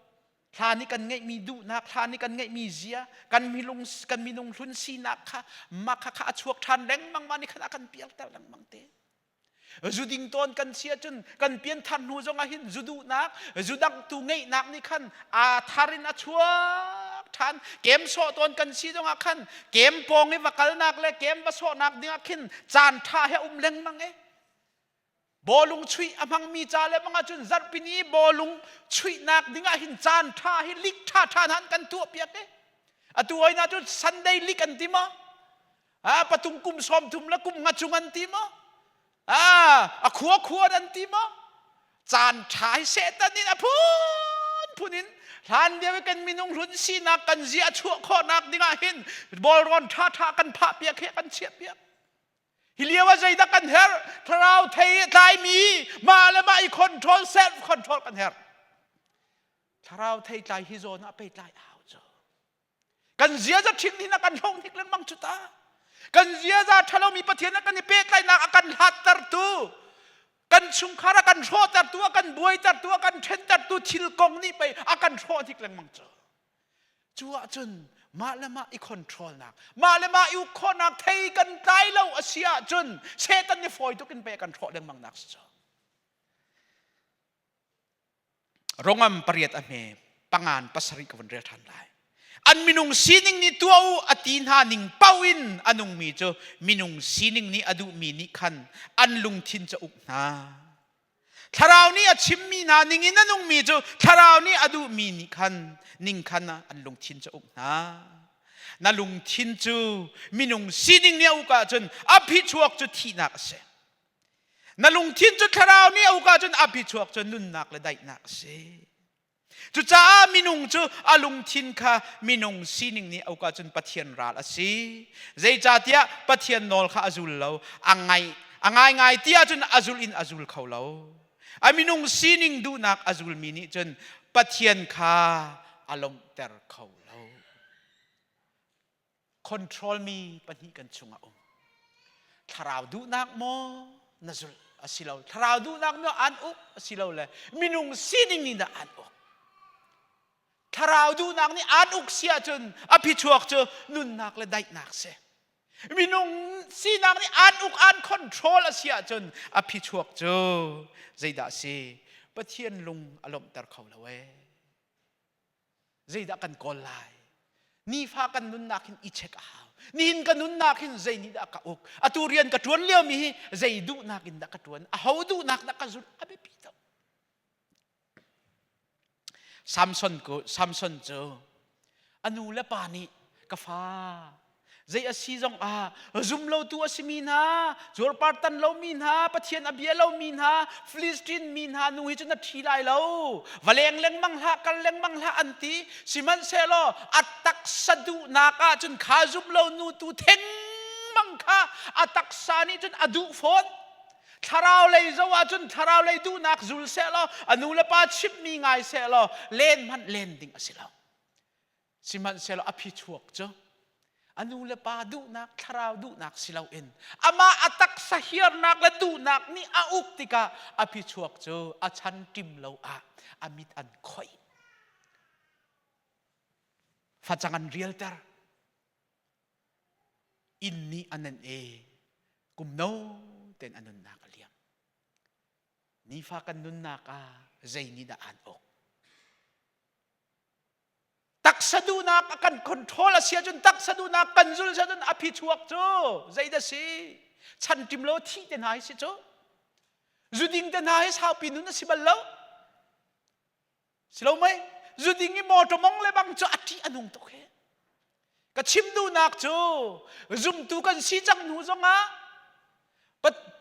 Thla nih kan ngeihmi duhnak, thla nih kan ngeihmi zia, kan minung kan minung hlun sinak kha mah kha kha a chuak ṭhan lengmang mah nih khan a kan pialter lengmang te. Zu ding tawn kan si ahcun kan pianthar hnu zongah hin zu duhnak, zu dangtu ngeihnak nih khan aa thar in a chuak ṭhan. Kem sawh tawn kan si zongah khan kem pawng i va kalnak le kem va sawhnak dingah khin caan ṭha he um lengmang e. Bawlung chuih a hmangmi ca le bang ahcun zarhpini bawlung chuihnak dingah hin caan ṭha hi lik ṭha ṭha hna an kan tuah piak e. Atu hoi na cu Sunday lik an ti maw? Ah, patung kum 30 le kum nga cung an ti maw? Ah, a khua khua an ti maw? Caan ṭha hi Satan in a phunphun in hlan lio i kan minung hlun sinak kan zia chuah khawhnak dingah hin bawlrawn ṭha ṭha kan phah piak he kan chiah piak. Hi lio ah zeidah kan herh? Thlarau thei tlaimi mah le mah i control, self control kan herh. Thlarau thei tlai hi zawn ah pei tlai a hau cu. Kan ziaza ṭhin hin a kan hlong hnik lengmang cu ta. Kan ziaza ṭhalomi Pathian a kan i pehtlaihnak a kan hlattertu, kan chungkhar a kan hrawhtertu, a kan buaitertu, a kan ṭhentertu thil kong nih pei a kan hrawh hnik lengmang cu. Cu ahcun mah le mah i control nak, mah le mah i uk khawhnak thei kan tlai lo a si ahcun Satan nih fawi tuk in pei a kan hrawh lengmang nak si cu. Rongam pariat a hme pangan pasarih ka vun rel ṭhan lai. An minung sining nih tuah u a ti hna ning paoh in a nungmi cu minung sining nih a duhmi nih khan an lungthin cu a uk hna. Thlarau nih a chimmi hna ning in a nungmi cu Thlarau nih a duhmi nih khan ning khan an lungthin cu a uk hna. Na lungthin cu minung sining nih a uk ahcun a phichuak cu thihnak a si. Na lungthin cu Thlarau nih a uk ahcun a phichuak cu nunnak le daihnak a si. Cucaah minung cu a lungthin kha minung sining nih a uk ahcun Pathian ral a si. Zeicahtiah Pathian nawl kha a zul lo. A ngai a ngaingai ti ahcun a zul in a zul kho lo. A minung sining duhnak a zulmi nih cun Pathian kha a lawmhter kho lo. Control mi pahnih kan chungah um. Thlarau duhnak maw na zulh asilo thlarau duhnak maw an uk asilo le minung sining nih dah an uk. Thlarau duhnak nih an uk si ahcun a phichuak cu nunnak le daihnak si. Minung sinak nih an uk an control a si ahcun a phichuak cu zeidah si? Pathian lung a lawmhter kho lo ee. Zeidah kan kawl lai? Nifa kan nunnak hin i check a hau. Nihin ka nunnak hin zei nih dah ka uk? Atu rian ka ṭuan liomi hi zei duhnak in dah ka ṭuan? Aho duhnak dah ka zulh? A biapi tuk. Samson ku Samson cu a nu le pa nih ka fa zei a si zong ah zumlotu a simi hna cuarpar tan lomi hna Pathian a bia lomi hna Philistine mi hna nu hi cu na ṭhi lai lo va leng lengmang hlah kal lengmang hlah an ti sihmanhsehlaw a taksa duhnak ah cun kha zumlo nu tu thengmang kha a taksa nih cun a duh fawn thlarau lei zo ahcun thlarau lei duhnak zul sehlaw a nu le pa chimhmi ngai sehlaw len hmanh len ding a si lo Sihmanhsehlaw a phichuak cu a nu le pa duhnak thlarau duhnak si loin amah a taksa hiarnak le duhnak nih a uk tikah a phichuak cu a chan ṭim lo ah a mit an khoih. Facang an rialter. Inn nih an an e kum no ten a nunnak a liam. Nifa kan nunnak ah zei nih dah aan uk? Taksa duhnak a kan control a si ahcun taksa duhnak kan zul si ahcun a phichuak cu zeidah si? Chan ṭim lo thih te hna hi si cu. Zuding te hna hi saupi nun a si bal lo. Si lo mei? Zuding i mawṭaw mong le bang cu a ṭih a nung tuk he. Ka chim duhnak cu zumtu kan si cang hnu zongah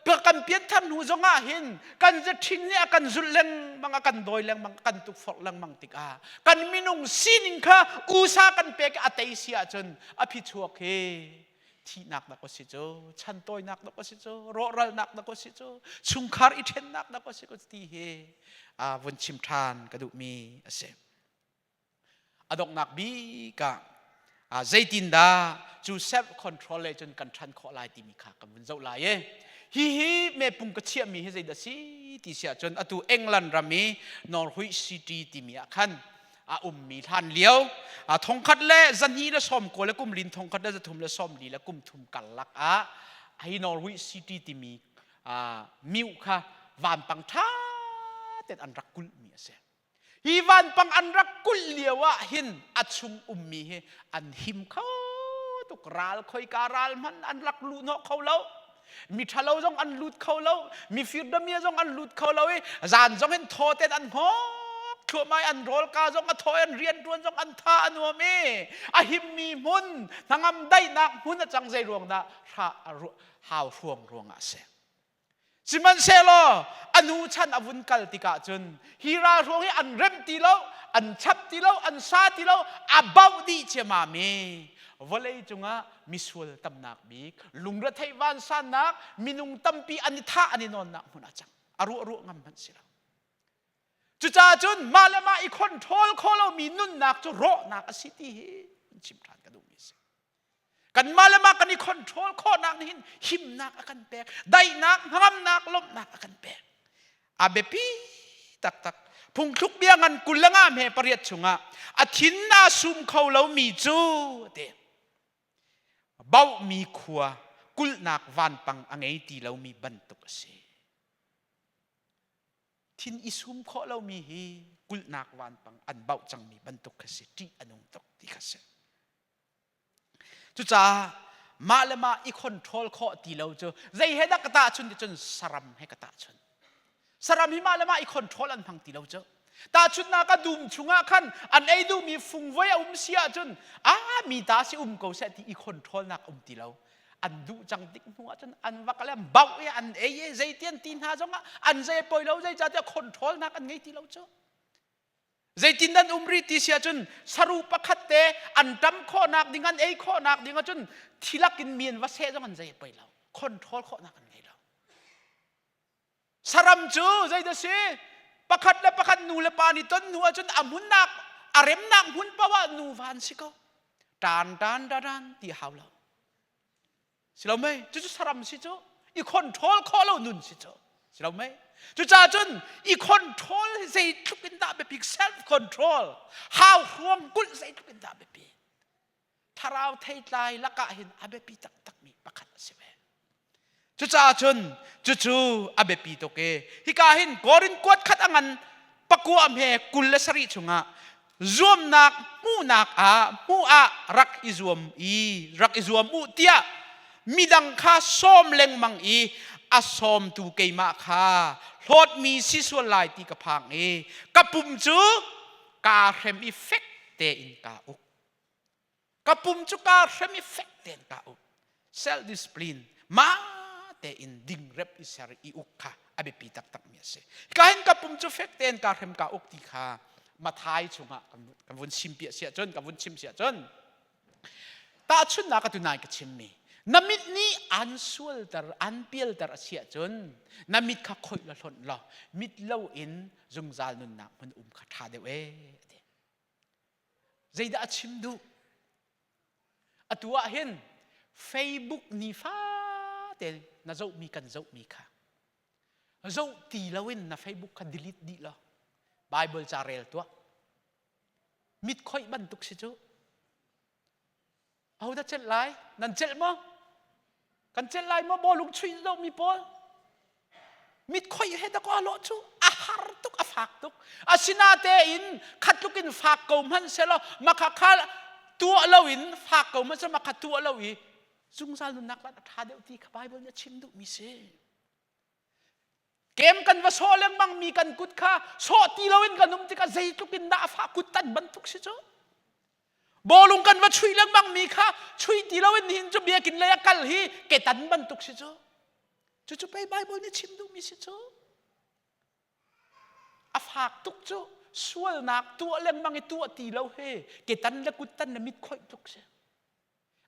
kan pianthar hnu zongah hin kan ṭhing nih a kan zulh lengmang a kan dawi lengmang a kan tukforh lengmang tikah kan minung sining kha usa kan pek a tei si ahcun a phichuak hi thihnak dak a si cu chantawinak dak a si cu rawhralnak dak a si cu chungkhar i ṭhennak dak a si cu ti hi vun chim ṭhan ka duhmi a si. A donghnak bik ah zeitindah cu self control le cun kan ṭhan khawh lai timi kha kan vun zoh lai i hihi mepung ka chiahmi hi zeidah si ti si ahcun atu England ram i Norwich City timi ah khan A ummi hlan lio thongkhat le zahnih le sawm kaw le kum lin thongkhat le zathum le sawm li le kum thum karlak ah hi Norwich City timi miu kha vanpang ṭha tein an rak kulhmi a si. Hi vanpang an rak kulh lio ah hin a chung ummi hi an him kho tuk ral khoika ral hmanh an rak luh hnawh kho lo. Mi ṭhalo zong an lut kho lo, mi firdamia zong an lut kho lo i zan zong in thaw ten an hngawk thluahmah i an rawlka zong a thaw i an rianṭuan zong an tha a nuam i a himmi hmun hnangam daihnak hmun a cang zei ruang dah hau hruang ruangah a si. Sihmanhsehlaw a nu chan a vun kal tikah cun hi ralhruang hi an remh ti lo, an chap ti lo, an sa ti lo, a bauh dih ciammam i vawlei cungah misual tamnak bik, lungretheih vansannak, minung tampi an i thah an i nawnnak hmun ah cang. A ruah ruah ngam hmanh si lo. Cucaah cun mah le mah i control khawh lomi nunnak cu rawhnak a si ti hi chim ṭhan ka duhmi a si. Kanmah le mah kan i control khawhnak nih hin himnak a kan pek, daihnak, hnangamnak, lawmhnak a kan pek. A biapi taktak. Phungthluk bia ngan 20 le nga hme pariat chungah a thin aa sum kho lomi cu ti bauhmi khua kulhnak vanpang a ngei ti lomi bantuk a si. Thin i sum khawh lomi hi kulhnak vanpang an bauh cangmi bantuk kha si, ṭih a nung tuk ti kha si. Cucaah mah le mah i control khawh ti lo cu zei he dah ka tahchun ti cun saram he ka tahchun. Saram hi mah le mah i control an hmang ti lo cu. Tahchunhnak a dum chungah khan an ei duhmi fungvoi a um si ahcun a mi ta si um ko seh ti i control nak um ti lo. An duh cang tik hnu ahcun an vak le an bauh i an ei i zeitian ti hna zongah an zei poi lo zeicahtiah control nak an ngei ti lo cu. Zeitin nan um rih ti si ahcun saru pakhat te an ṭam khawhnak ding an ei khawhnak ding ahcun thilak in mi an va seh zong an zei poi lo. Control khawhnak an ngei lo. Saram cu zeidah si? Pakhat le pakhat nu le pa nih ton hnu ahcun a hmunnak a remnak hmun paoh ah nuva an si ko. Tan tan da dan ti hau lo. Si lo mei? Cucu saram si cu. I control khawh lo nun si cu. Si lo mei? Cucaah cun i control hi zeitluk in dah biapi self control hau hruang kulh zeitluk in dah biapi thlarau theitlai lakah hin a biapi taktakmi pakhat a si ve. Cucaah cun cucu a biapi tuk i hika hin Korin kuat khat a ngan pakua hme 27 chungah zuamnak hmuhnak ah hmuh ah rak i zuam i rak i zuam u tiah midang kha sawm lengmang i a sawmtu keimah kha hlawtmi si sual lai ti ka phang i ka pum cu kaa hrem i fek tein kaa uk. Ka pum cu kaa hrem i fek tein kaa uk. Self discipline mah tein dingrep i ser i uk kha a biapi taktakmi a si. Ka hin ka pum cu fek tein kaa hrem kaa uk ti kha Mathai chungah kan vun chim piah si ahcun ka vun chim si ahcun tahchunhnak atu nai ka chimmi na mit nih an sualter an pialter a si ahcun na mit kha khoih la hlonh law mit lo in zungzal nunnak hmun um kha ṭha deuh ee a ti. Zeidah a chim duh? Atu ah hin Facebook nifate na zohmi kan zohmi kha zoh ti loin na Facebook kha delete dih law Bible ca rel tuah. Mit khoih bantuk si cu. Ahodah celh lai? Nan celh maw? Kan celh lai maw bawlung chuih zohmi pawl? Mit khoih he dak lawh cu a har tuk a fak tuk. Asinatein khatluk in fak ko hmanh selaw makha kha tuah loin fak ko hmanh selaw makha tuah lo i zungzal nunnak lan a ṭha deuh ti kha Bible nih a chim duhmi si. Kem kan va sawh lengmang mi kan kut kha sawh ti loin kan um tikah zeitluk in dah a fah kut tan bantuk si cu. Bawlung kan va chuih lengmang mi kha chuih ti loin nihin cu biakinn lei a kal hi ketan bantuk si cu. Cucu pei Bible nih chim duhmi si cu. A fak tuk cu sualnak tuah lengmang i tuah ti lo he ketan le kuttan le mit khoih tluk si.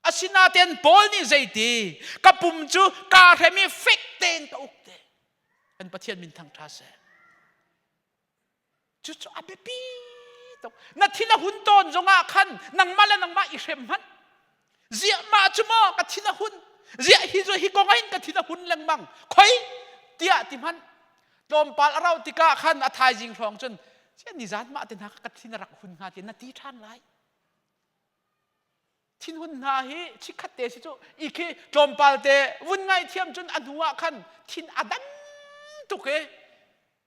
Asinain Paul nih zeiti ka pum cu kaa hrem i fek tein ka uk te. Kan Pathian min thang ṭha seh. Cucu a biapi tuk. Na thin a hun tawn zongah khan nangmah le nangmah i hrem hmanh. Ziah mah cu maw ka thin a hun. Ziah hi cu hi kong ah hin ka thin a hun lengmang. Khoi tiah ti hmanh. Tlawmpal a rauh tikah khan a thaizing hrawng cun. Sia nizan mah te hna ka thin a rak hun hnga ti na ti ṭhan lai. Thinhun hna hi chikkhat te si cu i khi tlawmpal te vun ngaithiam cun a hnu ah khan thin a dam tuk i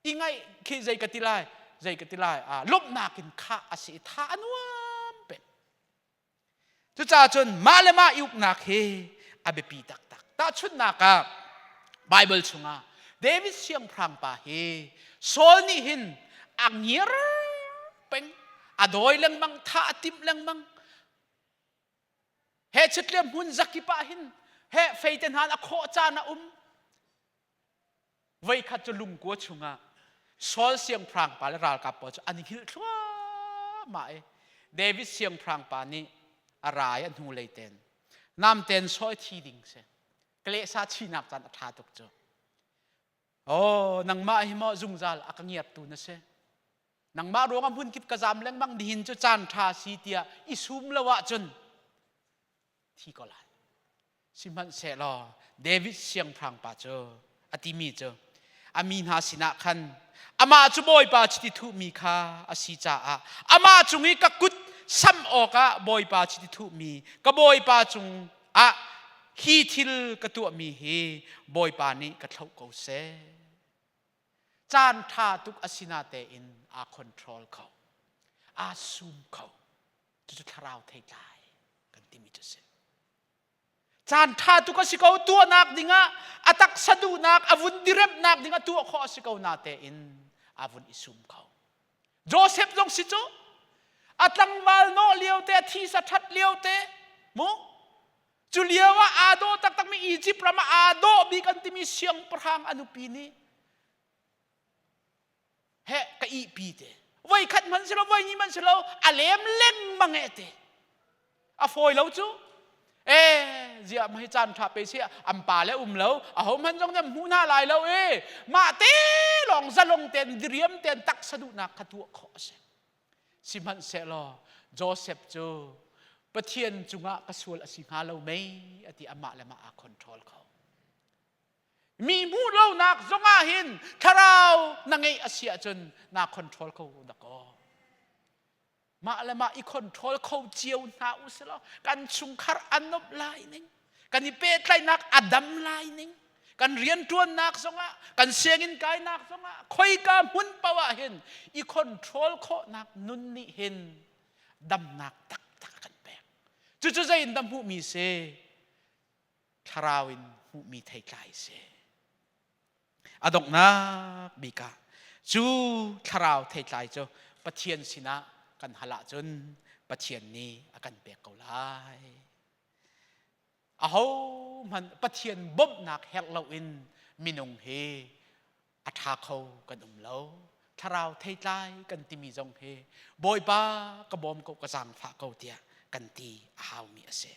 i ngaih khi zei ka ti lai zei ka ti lai lawmhnak in khah a si i tha a nuam peng. Cucaah cun mah le mah i uknak hi a biapi taktak. Tahchunhnak ah Baibal chungah David siangpahrang pa hi Saul nih hin a ngiar peng, a dawi lengmang, thah a timh lengmang. He chitliam hmun zakip ah hin he feite hna a khawh caan a um. Voikhat cu lungkua chungah Saul siangpahrang pa le ralkap pawl cu an i hngilh thluahmah i David siangpahrang pa nih a ra i a hnulei ten namten sawi thi ding si klehsa chinak caan a ṭha tuk cu. Oh, nangmah hi maw zungzal a ka ngiartu na si. Nangmah ruangah hmun kip ka zam lengmang nihin cu caan ṭha si tiah i sum lo ahcun thi ko lai. Sihmanhsehlaw David siangpahrang pa cu a timi cu a mi hna sinah khan amah cu Bawipa chiti thuhmi kha a si caah amah cung i ka kut sam awkah Bawipa chiti thuhmi ka Bawipa cung ah hi thil ka tuahmi hi Bawipa nih ka thloh ko seh. Caan ṭha tuk a si natein aa control kho, aa sum kho. Cucu thlarau theitlai kan timi cu a si. Caan ṭha tuk a si ko tuahnak dingah a taksa duhnak a vun diremhnak dingah tuah khawh a si ko natein a vun i sum kho. Joseph zong si cu a tlangval nawh lio te a thisa ṭhat lio te mu cu lio ah aa dawh taktakmi Egypt ram ah aa dawh bik an timi siangpahrang a nupi nih he ka ihpi te voi khat hman si lo voi ni hman si lo a lem lengmang e te a fawi lo cu e zia ma hi caan tha pe si am pa le um lo a ho hman zong nem hmu hna lai lo e mah te lawng zalong ten diriam ten taksa duhnak kha tuah khawh a si sihmanhsehlaw Joseph cu Pathian cungah ka sual a si hnga lo mei ati amah le mah aa control kho Mi hmuh lonak zongah hin thlarau na ngeih a si ahcun naa control kho dakaw. Mah le mah i control kho cio hna u si law kan chungkhar a nuamh lai ning, kan i pehtlaihnak a dam lai ning, kan rianṭuannak zongah, kan sianginn kainak zongah, khoika hmun paoh ah hin i control khawhnak nun nih hin damnak taktak a kan pek. Cucu zei in dah hmuhmi si? Thlarau in hmuhmi theitlai a si. A donghnak bik ah cu thlarau theitlai cu Pathian sinah kan hal ahcun Pathian nih a kan pek ko lai. Ahohmanh Pathian bawmhnak herh loin minung hi a ṭha kho kan um lo. Thlarau theitlai kan timi zong hi Bawipa ka bawm ko ka zaangfah ko tiah kan ti a haumi a si.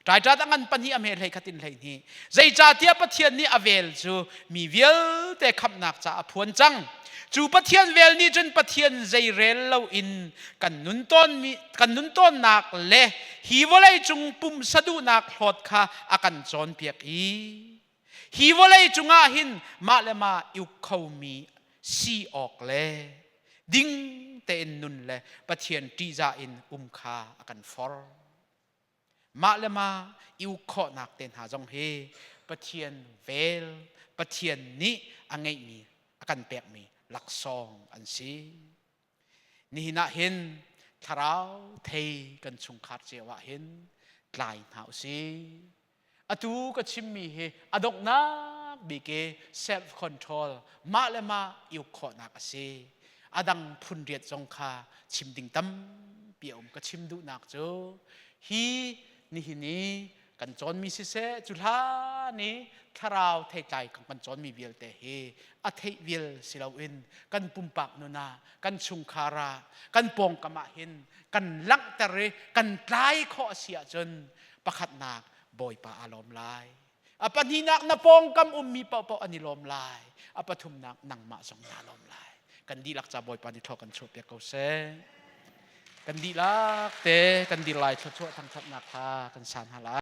Ṭaiṭat a ngan pahnih a hme hlei khat in hlei hnih. Zeicahtiah Pathian nih a vel cu mi vialte khamhnak caah a phuan cang. Cu Pathian vel nih cun Pathian zeirel loin kan nun tawnmi kan nun tawnnak le hi vawlei cung pumsa duhnak hlawt kha a kan cawnpiak i hi vawlei cungah hin mah le mah i uk khomi si awk le ding tein nun le Pathian ṭihzah in um kha a kan forh. Mah le mah i uk khawhnak te hna zong hi Pathian vel, Pathian nih a ngeihmi, a kan pekmi laksawng an si. Nihin ah hin thlarau thei kan chungkhar cio ah hin tlai hna u sih. Atu ka chimmi hi a donghnak bik i self control mah le mah i uk khawhnak a si. A dang phun riat zong kha chim ding tampi a um. Ka chim duhnak cu hi nihin i kan cawnmi siseh cu hlan i thlarau theitlai kan cawnmi vialte hi a theih vial si loin kan pumpak nun ah kan chungkhar ah kan pawngkam ah hin kan langhter i kan tlai khawh a si ahcun pakhatnak Bawipa aa lawm lai. A pahnihnak na pawngkam ummi paohpaoh an i lawm lai. A pathumnak nangmah zong naa lawm lai. Kan dihlak ca Bawipa nih thlua kan chuahpiak ko seh. Kan dihlak te kan dir lai thluachuah thangthatnak kha kan sa hna lai.